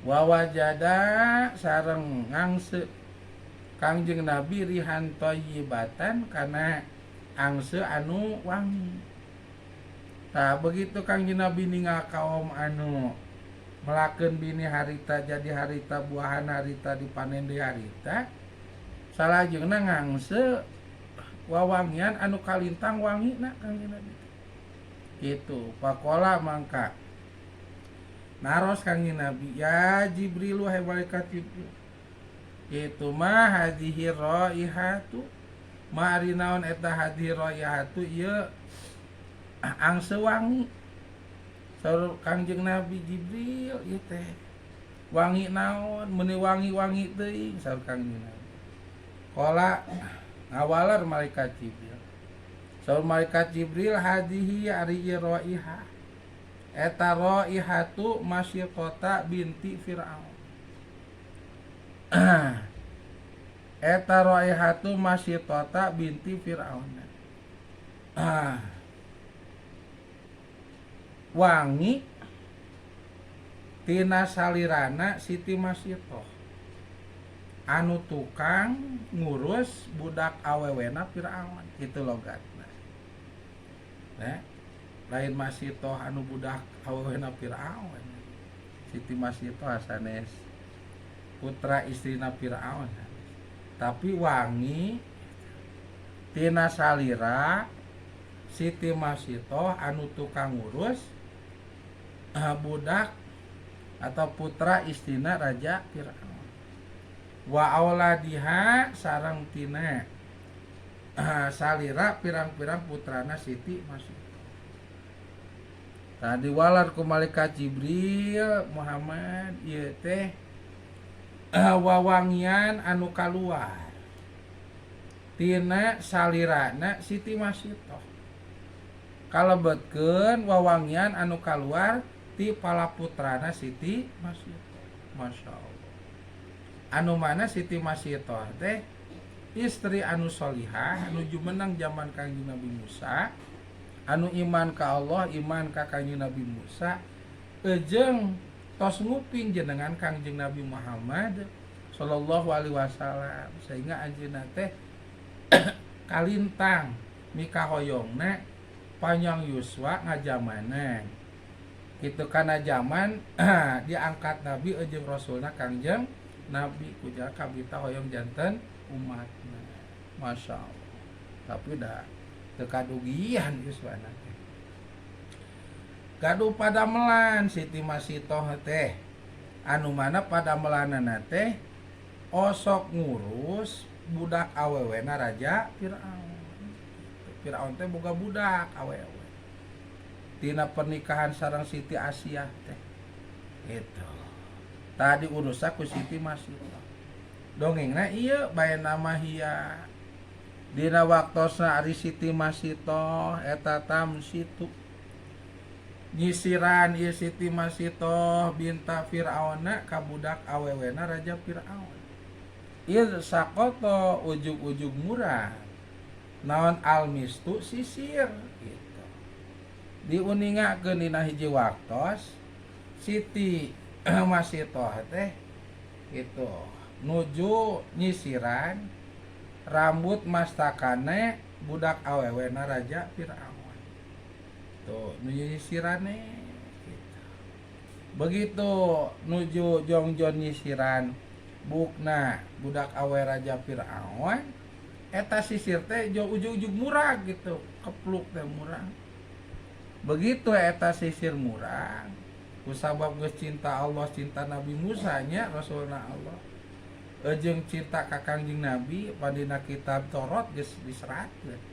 Wa wajada sareng ngangse Kangjeng Nabi rihan thayyibatan kana angse anu wangi. Tah begitu Kangjeng Nabi ningal kaum anu melakeun bini harita jadi harita buahan harita dipanen deui harita, salajengna ngangse wawangian anu kalintang wangina Kangjeng Nabi. Gitu. Pakola mangka naros Kangjeng Nabi, ya Jibril, hai malaikat Jibril. Gitu ma hadhihi raihatu, ma ari naon eta hadhihi raihatu ieu angse wangi. Saur Kangjeng Nabi, Jibril, ieu teh wangi naon, meuni wangi-wangi teuing? Saur Kangjeng Nabi. Qala ngawaler malaikat Jibril. Saur malaikat Jibril, hadhihi ari ieu raihah eta raihatu Masyitota binti Fir'aun. Eta raihatu Masyitota binti Fir'aun. Wangi tina salirana Siti Masyitoh anu tukang ngurus budak awewena Fir'aun, itu logatna. Nah, lain Masyitoh anu budak awewena Fir'aun. Siti Masyitoh sanes putra istrina Fir'aun, tapi wangi tina salira Siti Masyitoh anu tukang ngurus budak atau putra istrina Raja Fir'aun, wa auladiha sareng tina salira pirang-pirang putrana Siti Masyitoh. Tadi walar ku malaikat Jibril, Muhammad, ieu teh wawangian anu kaluar tina salirana Siti Masyitoh kalebetkeun wawangian anu kaluar ti palaputrana Siti Masyitoh. Masya Allah, anu mana Siti Masyitoh teh istri anu solihah anu jumenang zaman Kangjeng Nabi Musa, anu iman ka Allah, iman ka Kangjeng Nabi Musa, ejeng tos nguping jenengan Kangjeng Nabi Muhammad Shallallahu Alaihi Wasallam, sehingga anjeunna teh kalintang mikahoyongna panjang yuswa ngajamanan gitu, karena zaman diangkat nabi ejeng rasulna Kangjeng Nabi, kuja kabita hoyong janten umatna. Masya Allah, tapi dah teu kadugian yuswana teh gaduh padamelan Siti Masitoh teh, anu mana padamelanana teh osok ngurus budak awewena Raja Fir'aun. Fir'aun teh boga budak awewe tina pernikahan sareng Siti Asiah teh. Itu tadi urus ku Siti Masitoh. Dongengna ieu bae nama hia dina waktosna ari Siti Masitoh eta tamsitu nyisiran ieu Siti Masitoh binta Fir'auna ka budak awewena Raja Fir'aun. Id sakoto ujug-ujug murag naon almistu sisir. Gitu diuningakeun dina hiji waktos Siti Masitoh teh itu nuju nyisiran rambut mastakane budak awewena Raja Fir'aun. Tuh nuju nyisirane gitu. Begitu nuju jongjon nyisiran bukna budak awe Raja Fir'aun, eta sisir teh jo ujug-ujug murag gitu, kepluk teh murag. Begitu eta sisir murag, kusabab geus cinta Allah, cinta Nabi Musa nya, Rasulna Allah, ejeng cinta ka Kangjeng Nabi, padina kitab Taurat geus diseratkeun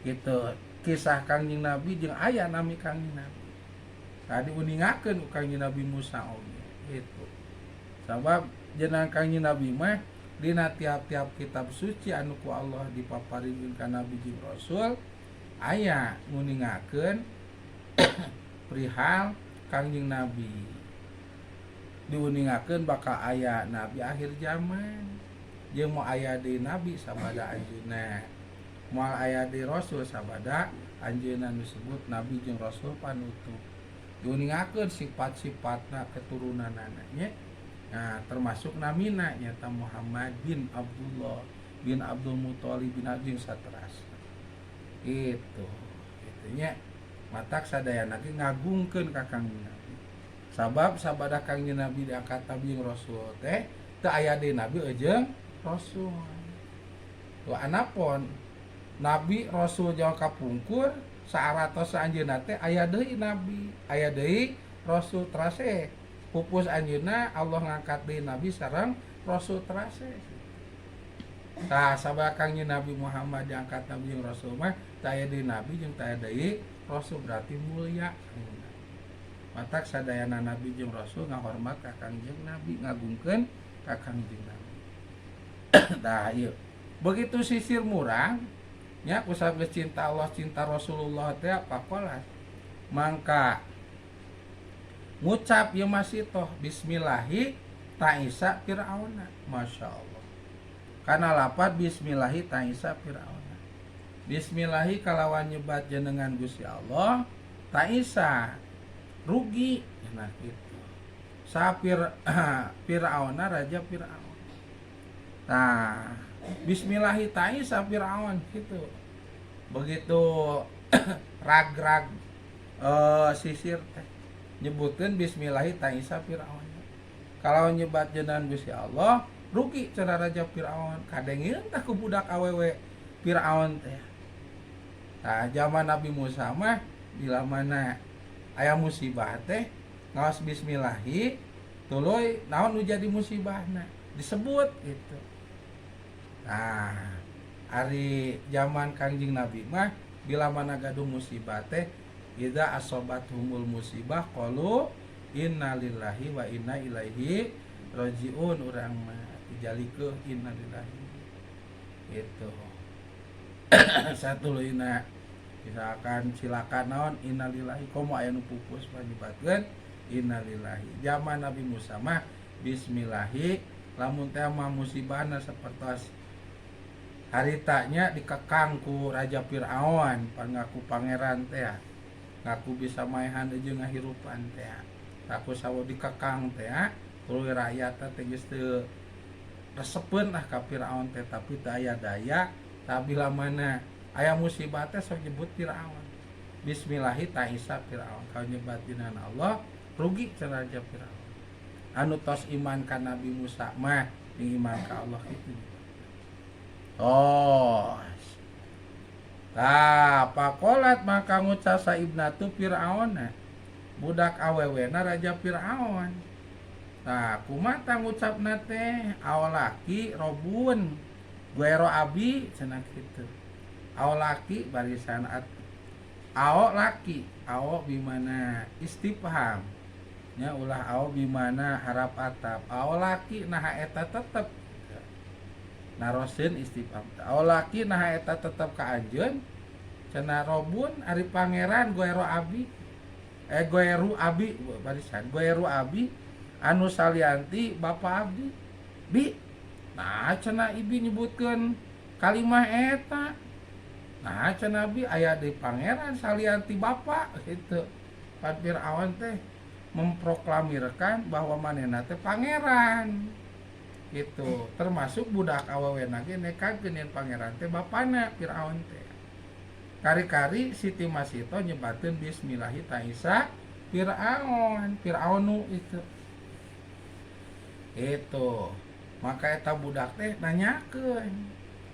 gitu kisah Kangjeng Nabi jeung aya nami Kangjeng Nabi. Tadi uningakeun ku Kangjeng Nabi Musa oge gitu, sabab jenang Kangjeng Nabi mah dina tiap-tiap kitab suci anu ku Allah dipaparikeun ka nabi jeung rasul aya nguningakeun perihal Kangjeng Nabi, diuningakeun bakal aya nabi akhir zaman jeung mau aya di nabi sabada anjeunna, moal aya di rasul sabada anjeunna, disebut nabi jeung rasul panutup. Diuningakeun sifat-sifatna keturunanana nya. Nah, termasuk namina nyata Muhammad bin Abdullah bin Abdul Muthalib bin Abdul saterasna. Itu gitu nya. Matak sadayana ge ngagungkeun ka Kangjeng Nabi. Sabab sabada Kangjeng Nabi diangkat nabi jeung rasul teh teu aya deui nabi jeung rasul. Tuh anapon nabi rasul jauh kapungkur saaratos anjeunna teh aya deui nabi, aya deui rasul terase. Pupus anjeunna Allah ngangkat deui nabi sareng rasul terase. Tah sabada Kangjeng Nabi Muhammad diangkat nabi jeung rasul mah teu aya deui nabi jeung teu aya deui rasul, berarti mulia. Matak sadayana nabi jeung rasul ngahormat ka Kangjeng Nabi, ngagungkeun ka Kangjeng Nabi. Tah ieu. Begitu sisir murang nya kusabab geus cinta Allah, cinta Rasulullah teh pakolas. Mangka ngucap ieu masitoh bismillahi ta'isa fir'auna. Masya Allah. Karena lapat bismillahi ta'isa fir'auna. Bismillahi kalawan nyebat jenengan Gusti Allah, ta'isa rugi nah gitu. Sapir Fir'auna raja Fir'aun. Nah, bismillahi ta'isa Fir'aun gitu. Begitu rag-rag sisir teh nyebutkeun bismillahi ta'isa Fir'aun. Kalau nyebat jenengan Gusti Allah, rugi cenah raja Fir'aun. Kadengeun tah ku budak awewe Fir'aun teh. Nah, zaman Nabi Musa mah bila mana aya musibah teh ngaos bismillahi tuluy naon nu jadi musibahna disebut gitu. Nah, ari zaman Kangjeng Nabi mah bila mana gaduh musibah teh idza asobathumul musibah qalu innalillahi wa inna ilaihi rajiun, urang mah dijalikeun innalillahi itu satuluyna misalkan silakan naon innalillahi komo aya nu pupus panyebatkeun innalillahi. Zaman Nabi Musa mah bismillahi lamun teh mah musibahna sapertos haritanya dikekang ku Raja Fir'aun, pan ngaku pangeran teh, ngaku bisa maehan jeung ngahirupan teh, ngaku sawo dikekang teh, tuluy rakyat teh geus teu resepeun lah ka Fir'aun teh, tapi teu aya daya. Tapi mana aya musibah teh sok nyebut Fir'aun, bismillahi ta'isa Fir'aun, kalau nyebat dina Allah rugi cenah Raja Fir'aun. Anu tos iman ka Nabi Musa mah jeung iman ka Allah gitu. Oh. Tah, pakolat maka ngucap sa ibnatu Fir'auna. Budak awewena Raja Fir'aun. Tah, kumaha ngucapna teh? Awlaki robun. Guero abi cenah kitu. Awlaki barisan at. Ao laki, ao bimana istifham. Nya ulah ao bimana harap atap. Ao laki nah eta tetep naroseun istifham. Ao laki nah eta tetep ka anjeun cenah robun ari pangeran goero abi, goeru abi barisan goeru abi anu salianti bapa abdi bi. Nah cenah ibi nyebutkeun kalimah eta, nah cenah bi aya di pangeran salianti bapa gitu. Pan Fir'aun teh memproklamirkan bahwa manehna teh pangeran gitu, termasuk budak awewena ge nekakeun yen pangeran teh bapana Fir'aun teh. Kari-kari Siti Masito nyebatkeun bismillahi ta'isa Fir'aun, Fir'aunu itu. Itu maka eta budak teh nanyakeun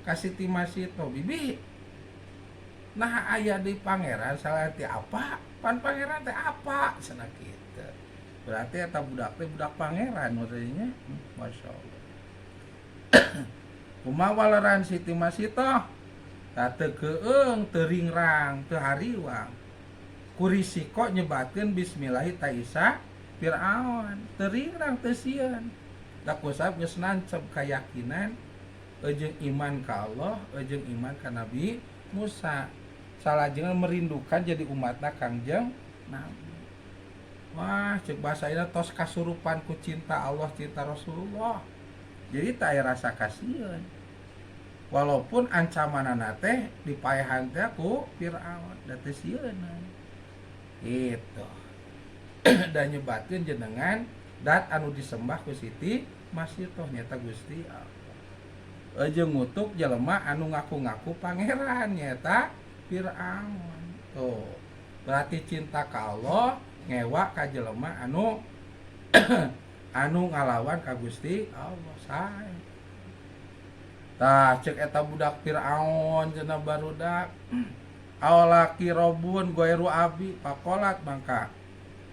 ka Siti Masito, bibi, nah aya di pangeran salah ti apa, pan pangeran teh apa cenah kitu. Berarti eta budak teh budak pangeran maksudnya. Masya Allah, kumaha waleran Siti Masito? Tah, teu keung, teu ringrang, teu hariwang ku risiko nyebatkeun bismillahi ta'isa Fir'aun, teu ringrang, teu sieun. Da kusabab geus nancep keyakinan jeung iman ka Allah jeung iman ka Nabi Musa, salajengna merindukan jadi umatna Kangjeng Nabi. Wah, cek bahasa ini tos kasurupan ku cinta Allah, cinta Rasulullah, jadi tak aya rasa kasihan walaupun ancaman teh dipaehan teh ku Fir'aun da teu sieun itu. Da nyebatkeun jenengan dat anu disembah ku Siti Masitoh nyaeta Gusti Allah. Jeung ngutuk jelema anu ngaku-ngaku pangeran nyaeta Fir'aun. Tuh, berarti cinta ka Allah ngewa ka jelema anu anu ngalawan ka Gusti Allah sae. Tah cek eta budak Fir'aun cenah barudak awlaki robun goiru abi pakolat mangka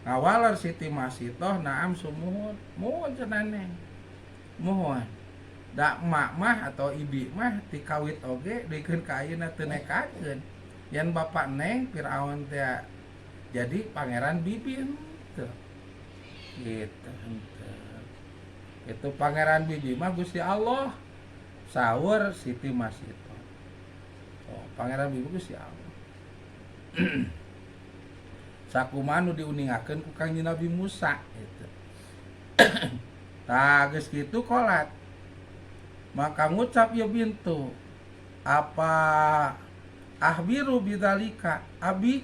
ngawaler Siti Masitoh naam sumuhun muhun cenah neng muhun da emak mah atau ibi mah ti kawit oge dikeun ka ayeuna teu nekakeun yen bapak neng Fir'aun teh jadi pangeran bibi henteu gitu henteu itu pangeran bibi mah Gusti Allah saur Siti Masitoh. Oh, pangeran bibi Gusti Allah. Sakumaha nu diuningakeun ku Kangjeng Nabi Musa gitu. Tah geus kitu kolat. Maka ngucap ieu bintu apa ahbiru bidzalika abi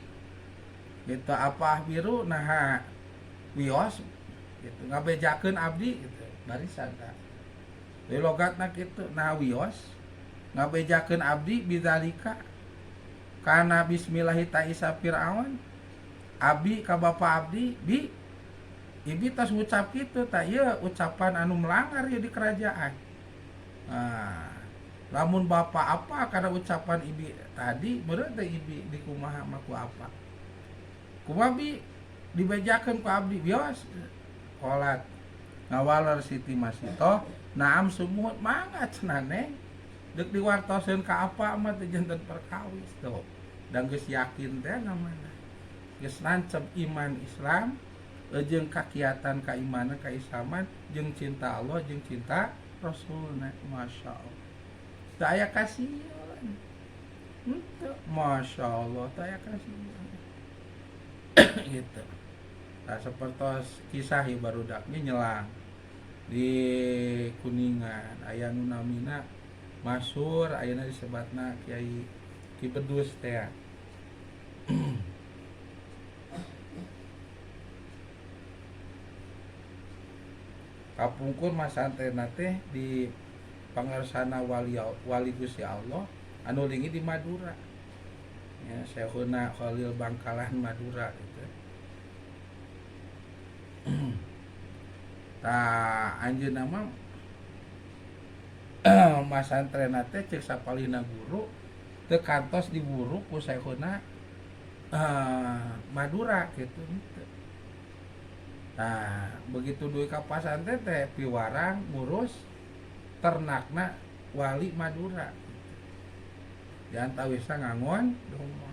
gitu apa ahbiru naha wios gitu ngabejakeun abdi gitu barisan tah. Di logatna kitu naha wios ngabejakeun abdi bidzalika kana bismillahi ta'isa Fir'aun abi ka bapa abdi bi ibi tos ngucap kitu tah ieu ucapan anu melanggar ieu di kerajaan. Nah, lamun bapa apa karena ucapan ibi tadi meureun teh ibi dikumaha mah ku apa kumaha bi dibejakeun ku abdi bios kolat ngawaler Siti Masitoh naam sumuhun mangga cenah neng deuk diwartoseun ka apa mah teh janten perkawis tuh dan geus yakin teh namana geus nancep iman Islam jeung kakiatan kaimanan kaislaman jeung cinta Allah jeung cinta Rasulna Masya Allah teu aya kasieun henteu Masya Allah teu aya kasieun gitu. Nah, sapertos kisah ieu barudaknya nyelang di Kuningan aya nu namina Masyhur ayeuna disebatna Kiai Ki Bedus teh. Kapungkur masantrenna teh di pangarsana wali wali Gusti Allah anu linggih di Madura. Ya, Syekhuna Khalil Bangkalan Madura gitu. Tah anjeunna mah masantrenna teh ceuk sapalihna guru teu kantos diburu ku Syekhuna Madura gitu. Nah, begitu duit ka pasantren teh piwarang ngurus ternakna wali Madura. Diantawisna ngangon domba.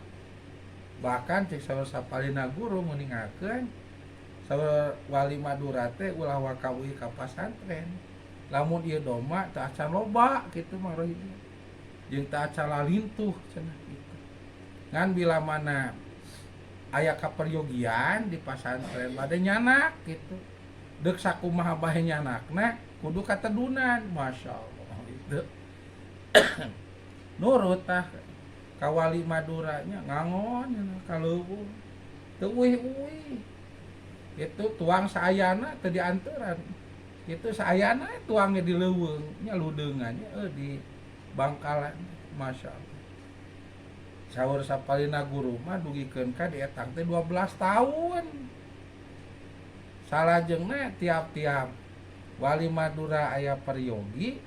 Bahkan cek saur sapalihna guru nguningakeun saur wali Madura teh ulah waka uih ka pasantren. Lamun ieu domba teu acan loba kitu mah rohidna. Jeung teu acan lalintuh cenah kitu. Ngan bila mana aya kaperyogian di pasantren bade nyanak gitu. Deuk sakumaha bae nyanakna kudu katedunan, Masya Allah itu. Nurut tah ka wali Maduranya ngangon ka leuweung. Teu uih-uih. Itu tuang saayana teu dianturan. Itu saayana tuangnya di leuweung nya ludeungannya di Bangkalan, Masya Allah. Saur sapalina guru mah dugikeun ka di etang teh 12 tahun. Salajengna tiap-tiap wali Madura aya peryogi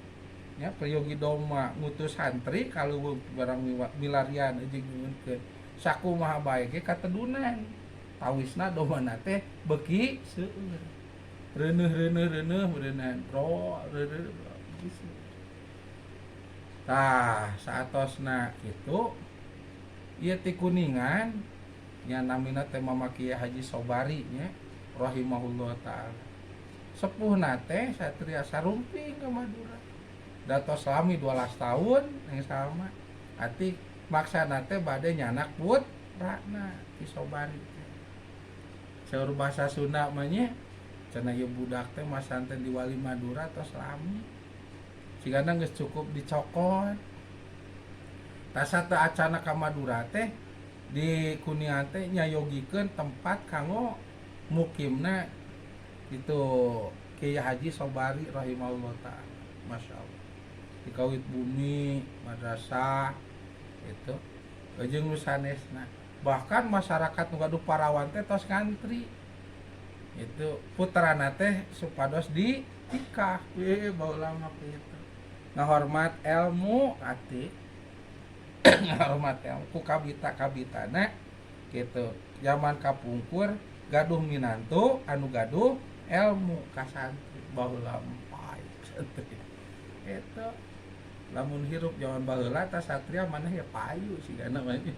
nya peryogi domba ngutus santri ka leuweung barang milarian jeung nyuhunkeun sakumaha bae ge katedunan. Tawisna dombana teh beuki seueur. Reuneuh-reuneuh reuneuh beureunan bro reuneuh bro. Tah saatosna kitu ieu ti Kuningan nya namina teh Mama Kiai Haji Sobari nya rahimahullah taala. Sepuhna teh satria sarumping ka Madura. Da tos lami 12 tahun yang sama. Ati maksana teh bade nyanak putrana Ki Sobari teh. Saur bahasa Sunda mah nya cenah ieu budak teh masanten di wali Madura tos lami. Sigana geus cukup dicokot. Tasa teu acana ka Madura teh di Kuningan teh nyayogikeun tempat kanggo Mukimna itu Kiai Haji Sobari rahimahullah ta'ala. Masya Allah, dikawit bumi madrasah itu jeung nu sanesna. Bahkan masyarakat nu gaduh parawan teh tos ngantri itu putrana teh supados di nikah. Eh, baheula mah kitu, ngahormat ilmu ati, ngahormat ilmu ku kabita kabitana gitu. Zaman kapungkur gaduh minantu anu gaduh ilmu ka santri baheula empai itu. Lamun hirup zaman baheula tah satria maneh ya payu sih namanya,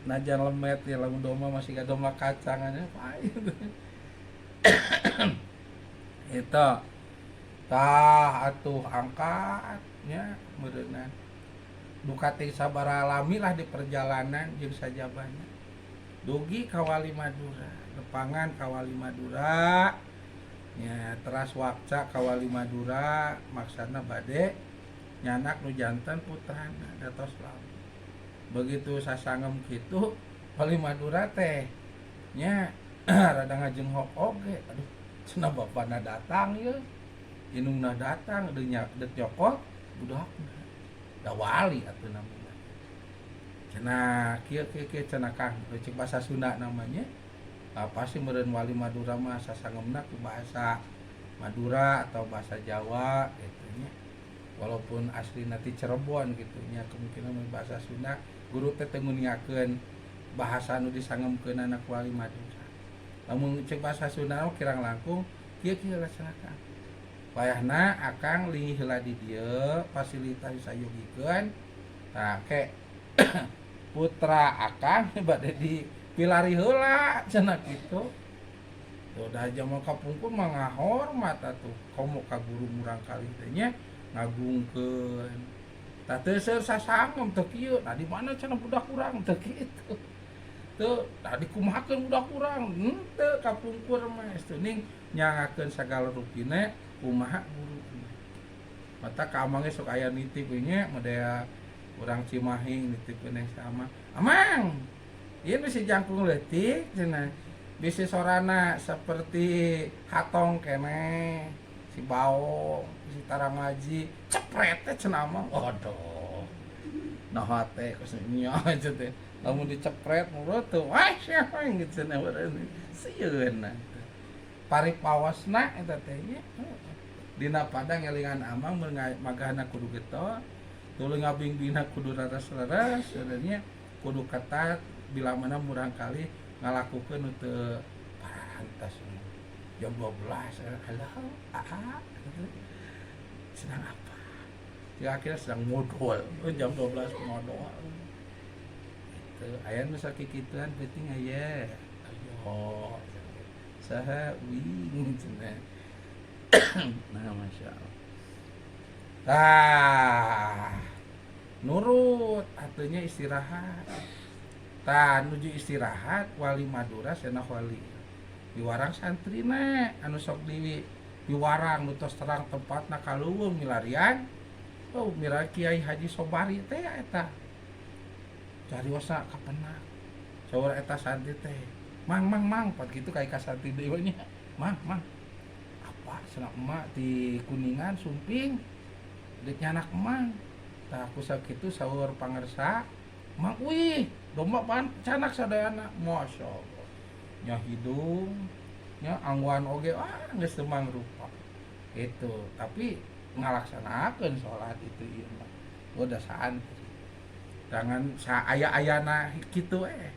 najan lemet ya. Lamun domba masih gak domba kacangannya payu itu. Tah atuh angkatnya meureunan duka teh sabaraha lami lah di perjalanan jeung sajabana dugi ka Wali Madura, lepangan ka Wali Madura nya, teras wakca ka Wali Madura. Maksana bade nyandak nu janten putrana, da tos lami. Begitu sasangem kitu, Wali Madura teh nya rada ngajenghok oge. "Aduh," cenah, "bapana datang ye, indungna datang, deuk deuk nyokot budakna." Da wali atuh namanya. Cenah kieu kieu kieu cenah, Kang, cek bahasa Sunda namanya apa sih meureun. Wali Madura mah sasangemna ku bahasa Madura atau bahasa Jawa gitu nya, walaupun asli nanti Cirebon gitu nya, kemungkinan bahasa Sunda. Guru teh teu nguniakeun bahasa nu disangemkeun anak wali Madura. Lamun cek bahasa Sunda mah kirang langkung kieu kieu lah cenah, Kang. Wayahna akang linggih heula di dieu, fasilitas disayogikeun. Tah ke putra akang bade di pilari heula cenah kitu. Tuh da zaman kapungkur mah ngahormat atuh, komo ka guru murangkalih teh nya, ngagungkeun. Tah teu seueur sasangem teu kieu. "Nah, di mana?" cenah, "budak urang?" Teu kitu. Teu, "Nah, dikumahakeun budak urang?" Henteu kapungkur mah ning nyangakeun sagala rupina kumaha guruna. Mata ka amang ge sok aya nitip we nya, model urang Cimahi nitipkeun yang sama. "Amang, ieu bisi jangkung leutik," cenah. "Bisi sorana seperti hatong keneh, si baong, si tara ngaji, cepret teh," cenah amang. Waduh. Nah teh kos nya aja teh. Lamun dicepret mulut tuh, wah siapa gitu cenah meureun. Sieun. Pari pawasna eta teh nya. Dina padang ngelingan amang mun magahna kudu getol, tuluy ngabingbingna kudu raras-raras, sebenarnya kudu ketat bila mana murangkalih ngalakukeun nu teu parantos. Jam 12, "Halo, aa, sedang apa?" Ya akhirnya sedang modol. Oh, jam 12 modol. Itu aya nu sakikituan penting aya. Ayo. Saha wing cenah. Nah, Masya Allah. Tah, nurut atunya istirahat. Tah, nuju istirahat wali Madura cenah wali. Diwarang santrina anu sok di diwarang nu tos terang tempatna ka leuweung milarian. Oh, milarian Kiai Haji Sobari teh eta. Cariosna kapenak. Saur eta santri teh, "Mang, mang, mang," pat kitu kayak ka santri deui nya. "Mang, mang." "Apa?" cenah, "Emak di Kuningan sumping deuk nyandak emang." Tah ku sakitu saur pangersa, "Mang, wih, domba pan canak sadayana." Masya Allah. Nya hidung, nya angguan oge, ah geus teu mangrupa. Itu, tapi ngalaksanakeun salat itu ieu mah. Udah santri. Jangan saaya-ayana kitu eh.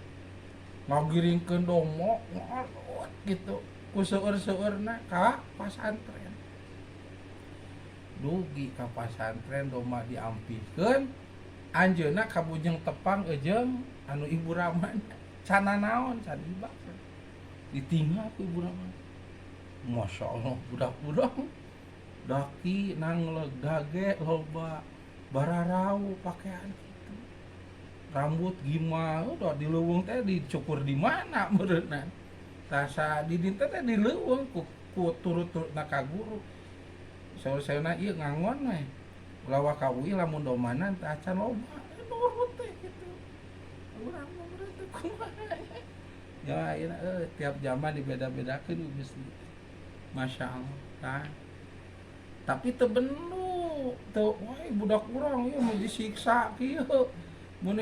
Ngagiringkeun domba ngalot gitu. Ku seueur-seueurna ka pasantren. Dugi ka pasantren, domba diampihkeun, anjeunna kabujeng tepang jeung anu ibu ramana. Cana naon, can ibak. Ditinggal ku ibu ramana. Masya Allah, budak-budak daki nangleg, dage loba, bararau pakaian gitu, rambut gimana, udah di leuweung teh dicukur di mana meureunna. Tah sa di dinten teh di leuweung ku turut-turutna ka guru. Saur-saurna ieu ngangon we. Ulah ka uih lamun dombana teh acan loba. Nurut teh gitu. Urang mah meureun teh kumaha. Ya ayeuna tiap zaman dibeda-bedakeun ku Gusti. Masya Allah. Tah. Tapi teu bendu, teu wah budak urang ieu mun disiksa kieu. Mun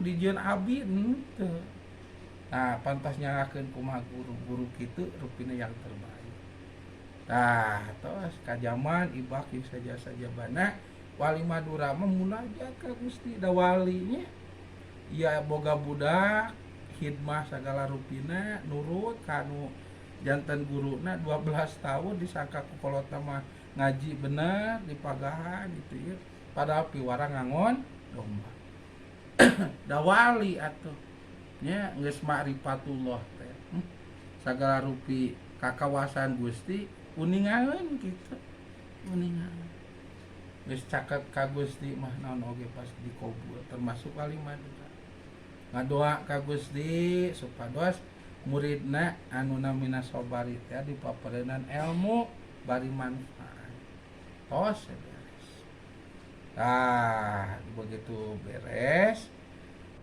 dijieun abdi henteu. Nah, pantas nyalakeun kumaha guru-guru kitu rupina yang terbaik. Tah, tos ka zaman ibak ieu saja-sajabana wali Madura mah munajat ka Gusti, da wali nya. Ieu boga budak khidmah sagala rupina nurut kanu janten guruna 12 tahun, disangka ku kolotna mah ngaji bener dipagahan gitu ya, padahal piwarang ngangon domba. Da wali atuh nya, geus ma'rifatullah teh, sagala rupi kakawasan Gusti uningaeun kitu, uningaeun geus caket ka Gusti mah naon oge pas dikobul. Termasuk wali Madura ngadoa ka Gusti supados muridna anu namina Sobari teh dipaparenan ilmu bari manfaat. Tos beres. Tah, begitu beres,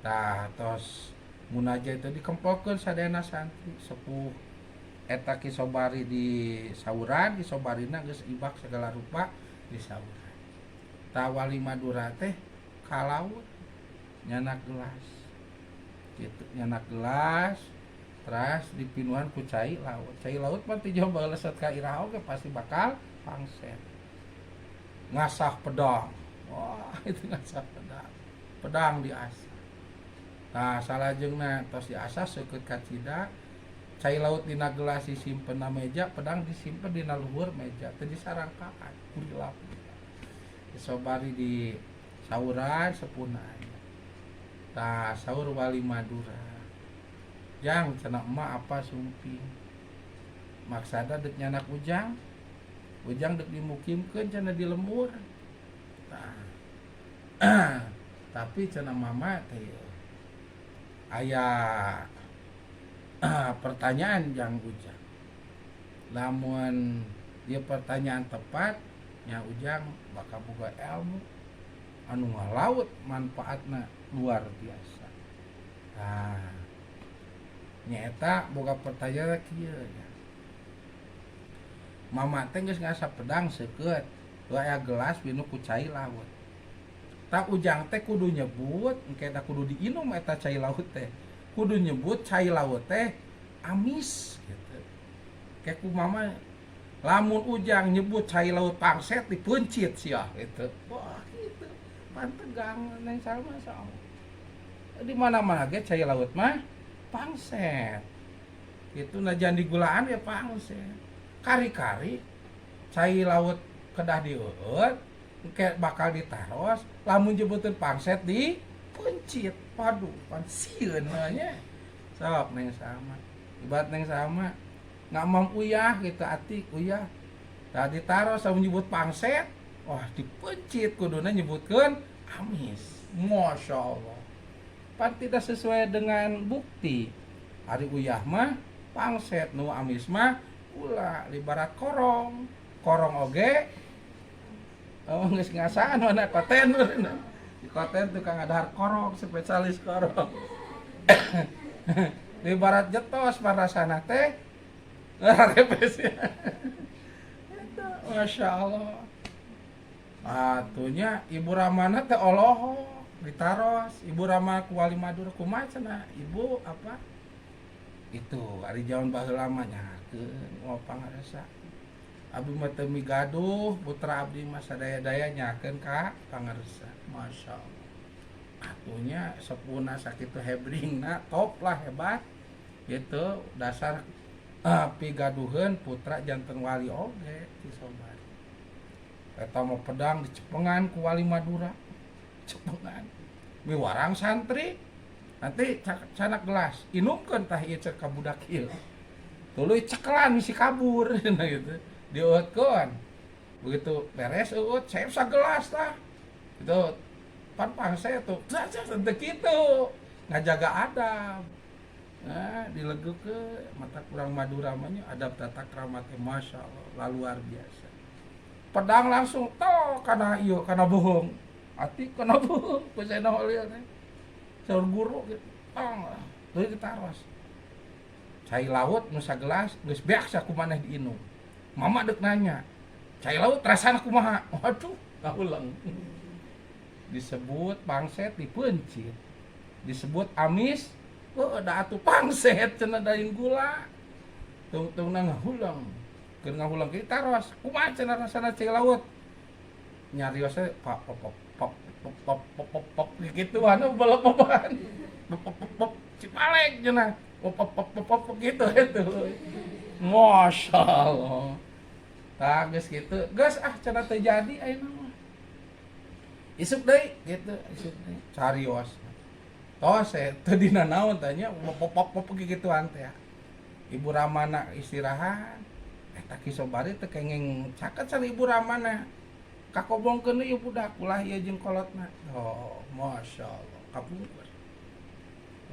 tah tos munajat itu dikempelkeun sadayana santri sepuh eta. Ki Sobari di sauran, Ki Sobarina geus ibak segala rupa di sauran. Tah, wali Madura teh ka laut nyandak gelas gitu, nyandak gelas terus dipinuhan ku cai laut. Cai laut mah ti jauh baleset ka iraha oge pasti bakal pangset. Ngasah pedang, wah itu ngasah pedang, pedang diasah. Nah, salajengna tos diasah seukeut kacida, cai laut dina gelas disimpen na meja, pedang disimpen dina luhur meja, teu disarangkaan kurilap. Sobari di sauran, sepuhna aya. Tah, saur wali Madura, "Jang," cenah, "emak apa sumping maksada dek nyandak ujang, ujang dek dimukimkeun," cenah, "di lembur. Tah, tapi," cenah, "mama teh aya pertanyaan jang ujang. Lamun dia pertanyaan tepat nya, ujang bakal boga ilmu anu ngalaut manfaatna luar biasa." Nah, nyaeta boga pertanyaan kieu nya, "Mama teh geus ngasah pedang seukeut, aya gelas pinuh ku cai laut. Tah, ujang teh kudu nyebut engke da kudu diinum eta cai laut teh, kudu nyebut cai laut teh amis gitu. Kayak ku mama lamun ujang nyebut cai laut pangset, dipeuncit sia," gitu. Wah, gitu pantegang Neng Salma sama di mana-mana ge cai laut mah pangset itu, najan digulaan ya pangset. Kari-kari cai laut kedah dieueut, engke bakal ditaros, lamun nyebuteun pangset dipeuncit. Waduh, pan sieun nya. Sok Neng Sama, ibarat Neng Sama ngamam uyah gitu, atik uyah. Tah, ditaros lamun nyebut pangset, wah dipeuncit, kuduna nyebutkeun amis. Masya Allah, pan tidak sesuai dengan bukti. Ari uyah mah pangset, nu amis mah ulah. Ibarat korong, korong oge. Oh, geus ngasaan mana koten di koten tukang ngadahar korong, spesialis korong. Ibarat jetos parasana teh repes ya. Eta, Masya Allah. Atunya Ibu Ramana teh olohok ditaros Ibu Rama ku wali Madura, "Kumaha," cenah, "Ibu apa itu ari jaman baheula mah nyakeun mau pangaresa? Abdi mah teu migaduh putra, abdi mah sadaya-daya nyakeun ka pangaresa." Masya Allah, atunya sepuhna sakitu hebringna, top lah, hebat gitu. Dasar pigaduheun putra janten wali oge. Ki Sobari eta mah pedang dicepengan ku wali Madura, cepengan miwarang santri. Nanti candak gelas, inumkeun tah ieu, cek ka budak ieu. Tuluy cekelan misi kabur. Nah, gitu dieueutkeun. Begitu beres eueut, saya gelas tah itu pan pangse tuh teu kitu ngajaga adab. Nah, dilegekeun mata kurang Madura mah nya, adab tata krama teh Masya Allah lah, luar biasa. Pedang langsung tok kana ieu, kana bohong ati, kana bohong ku Sayyidina Khalil teh. Saur guru gitu, tong teuing ditaros. Cai laut nu sagelas geus beak ku maneh diinum. Mama dek nanya, "Cai laut rasana kumaha?" Waduh, ngahuleng. Disebut pangset dipeuncit. Disebut amis, oh da atuh pangset cenah dain gula. Tungtungna ngahuleng. Keur ngahuleng kieu taros, "Kumaha cenah rasana cai laut?" Nyarios we pop pop pop pop pop pop pop pop pop gitu anu belepopan. Pop pop pop pop Cipalek cenah. Pop pop pop pop pop gitu itu. Masya Allah. Tah geus kitu, geus ah cenah teu jadi ayeuna mah. Isuk deui gitu, isuk deui carios. Tos teu dina naon tanya pop pop pop gituan teh. Ibu Ramana istirahat. Eta Ki Sobari teh kenging caket sareng Ibu Ramana. Kakobongkeun deui budak ulah ieu jeung kolotna. Oh, Masya Allah, kapungkur.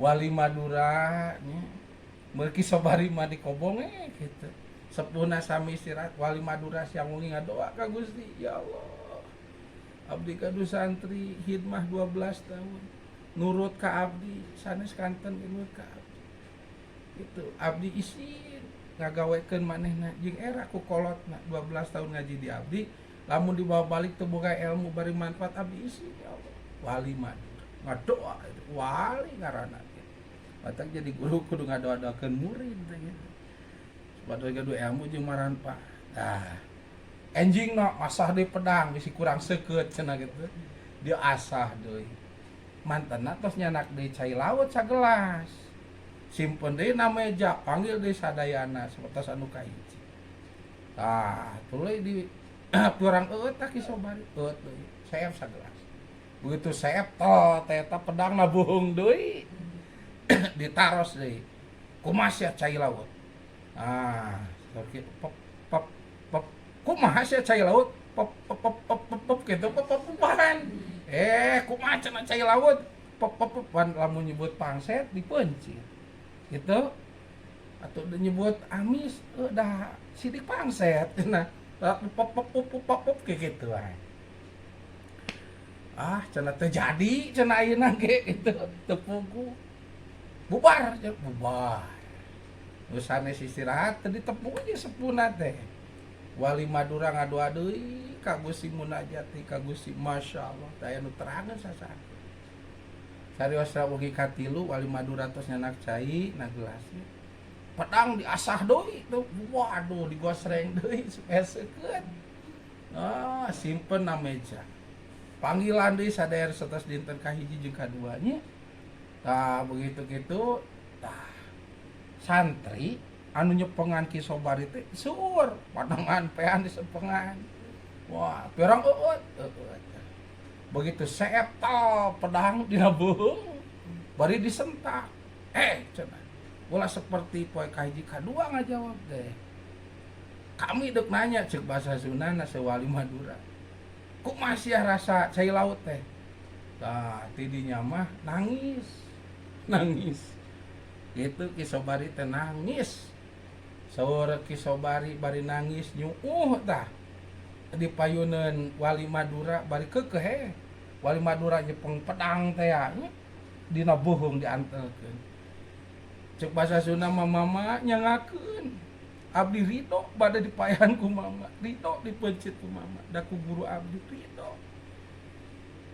Wali Madura nya. Mun Ki Sobari mah dikobong gitu. Sepuhna sami istirahat, Wali Madura siang wengi ngadoa ka Gusti, ya Allah. Abdi gaduh santri khidmah 12 tahun. Nurut ka abdi, sanes kanten nurut ka abdi. Itu abdi isin ngagawekeun manehna jeung era ku kolotna 12 tahun ngaji di abdi, lamun dibawa balik teu boga ilmu bari manfaat abdi isin ya Allah. Wali Madura ngadoa itu wali ngaranna teh. Batak jadi guru kudu ngadoa-doakeun murid teh gitu. Supaya gaduh ilmu jeung maranfaat. Tah, enjing no asah deui pedang bisi kurang seukeut cenah gitu. Dia asah deui. Mantenna tos nyanak deui cai laut sagelas. Simpen deui na meja, panggil deui sadayana sapertos anu kahiji. Tah, tuluy di kurang eueut tah Ki Sobari, eueut deui, seep sagelas. Begitu seep tol teh eta pedangna buhung deui. Ditaros deui. "Kumaha sia cai laut?" Ah, sakieu pop pop pop. "Kumaha sia cai laut?" Pop pop pop pop pop pop gitu pop pop popan. "Eh, kumaha cenah cai laut?" Pop pop pop pan lamun nyebut pangset dipeuncit. Gitu. Atau nyebut amis dah sidik pangset cenah. Pop pop pop pop pop pop kayak gitu wae. Ah, cenah teu jadi cenah ayeuna ge gitu, teu puguh. Bubar, bubar. Geus sanes istirahat teu ditepung jeung sepuhna teh. Wali Madura ngadoa deui ka Gusti munajat ka Gusti, Masya Allah, teh aya nu terangeun sasaat. Sarios wengi katilu Wali Madura tos nyanak cai na gelas. Pedang diasah deui tuh, waduh digosreng deui supaya seukeut. Ah, simpen na meja. Panggilan deui sadaya satos dinten kahiji jeung kaduanya. Tah begitu kitu, tah santri anu nyepengan Ki Sobari teh seueur, padangan pean disepengan. Wah, pirang eueut, eueut. Begitu seep tol pedang dina beuheung, bari disentak. "Eh," cenah. "ulah seperti poe kahiji kadua ngajawab teh. Kami dek nanya," cek bahasa Sundana sewali Madura. "Kumaha sia rasa cai laut teh?" Tah, tidinya mah nangis. Nangis. Gitu Ki Sobari teh nangis. Saur Ki Sobari bari nangis nyuuh tah. Di payuneun Wali Madura bari keukeuh he. Wali Madura nyepeng pedang teh ya. Dina beuheung diantelkeun. Cek bahasa Sunda mah mama nyangakeun. Abdi ridho bade dipayahan ku mama, ridho dipeuncit ku mama, da ku guru abdi ridho.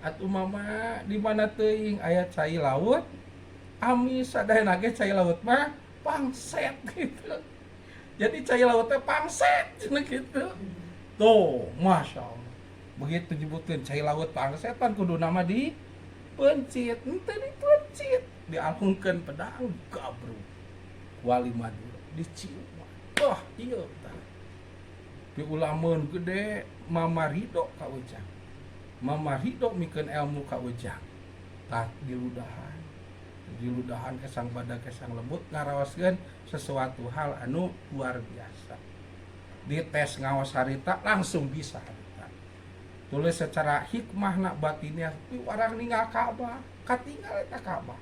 Atuh mama di mana teuing aya cai laut, amis sadayana ge cai laut mah pangset gitu. Jadi cai laut teh pangset cenah gitu. Tuh, Masya Allah. Begitu nyebutkeun cai laut pangset pan kudu nama di pencit, henteu dipencit, dialungkeun pedang gabruk. Wali Madura dicium. Wah, iya tah. Piulameun gede mama ridho ka Ujang. Mama ridho mikeun ilmu ka Ujang. Tah diludahan. Diludahan kesang badak kesang lembut ngarawaskeun sesuatu hal anu luar biasa. Dites ngaos harita langsung bisa harita. Tulis secara hikmah nak batinnya warang ninggal Ka'bah, katinggal eta Ka'bah.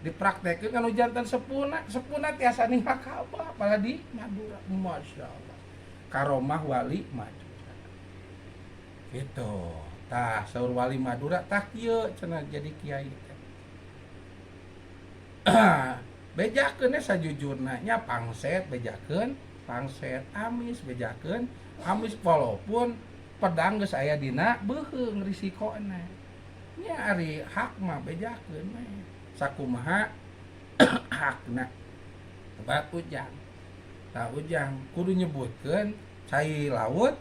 Dipraktekeun kanu janten sepuhna, sepuhna tiasa ninggal Ka'bah apalagi di Madura. Masya Allah. Karomah Wali Madura. Gitu. Tah saur Wali Madura tah kieu cenah jadi kiai teh. Bejakeun sajujurna nya, pangset bejakeun pangset, amis bejakeun amis, walaupun pedang geus aya dina beuheung risikona nya. Ari hak mah bejakeun we sakumaha hakna. Bat Ujang, tah Ujang kudu nyebutkeun cai laut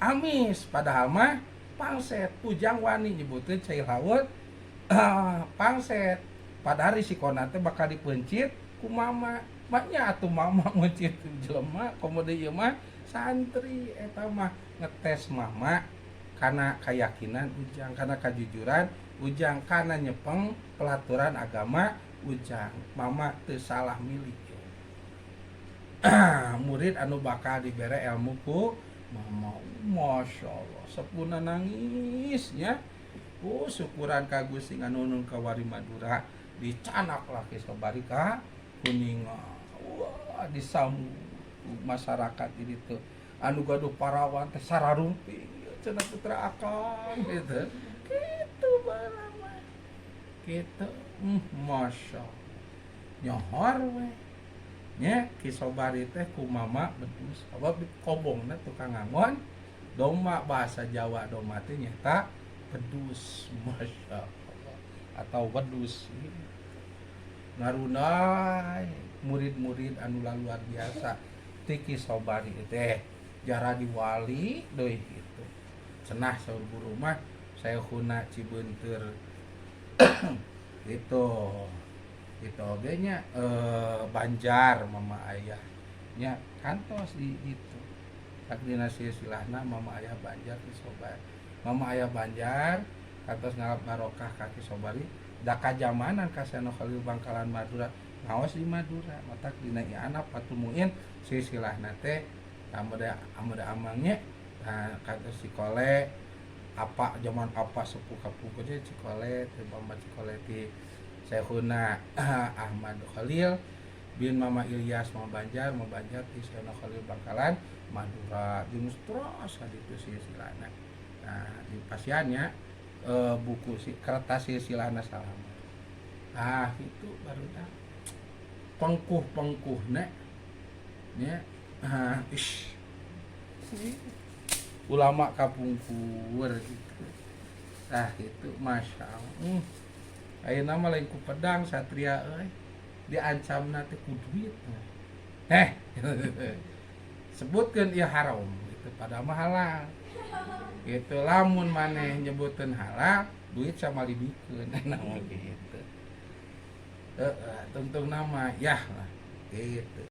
amis, padahal mah pangset. Ujang wani nyebutkeun cai laut pangset, padahal risikona teh bakal dipeuncit ku mama. Maknya atuh mama meuncit jelema, komo deui ieu mah santri. Eta mah ngetes mama karena keyakinan Ujang, karena kejujuran Ujang, karena nyepeng pelaturan agama Ujang. Mama teu salah milih murid anu bakal dibere ilmu ku mama. Masya Allah, sepuna nangis ya. Oh, syukuran ka Gusti nganunun ka Wari Madura, dicanak lah Ki Sobari ka Kuningan. Wah, disambut masyarakat ini tuh, anu gaduh parawan teh sararumping cenah, putra akang gitu gitu barang mah gitu. Masya Allah, nyohor we nya Ki Sobari teh ku mama bedus, sebab kobongna tukang ngangon domba. Bahasa Jawa domba teh nyata bedus. Masya Allah, atau wedus. Ngarunai murid-murid anu luar biasa ti Ki Sobari teh, jara diwali deui gitu cenah. Saur guru mah Syekhuna Cibeunteur itu oge nya, Banjar mama ayah nya kantos di itu dina silsilahna mama ayah Banjar Ki Sobari. Mama ayah Banjar kantos ngalap barokah ka Ki Sobari, da kajamanan ka Syekhna Khalil Bangkalan Madura, ngaos di Madura. Matak dina I'anah Fathul Muin silsilahna teh amuda amuda amangnya. Nah, kantos Cikole apa, zaman apa, sepuh kapungkur Cikole teh, Mama Cikole ti Syekhuna Ahmad Khalil bin Mama Ilyas, Mama Banjar. Mama Banjar ti Syekhuna Khalil Bangkalan Madura, jeung terus ka ditu silsilahna. Nah, di pasiannya buku si kertas silsilahna salama. Ah, itu baru dah pengkuh-pengkuhna nya. Ah, ish, ulama kapungkur gitu. Ah, itu Masya Allah. Ayeuna mah lain ku pedang satria euy, diancamna teh ku duit. Sebutkeun ieu haram itu, padahal mah halal gitu. Lamun maneh nyebutkeun halal, duit sama dibikeun nama gitu. Heeh, tungtung nama yah lah gitu.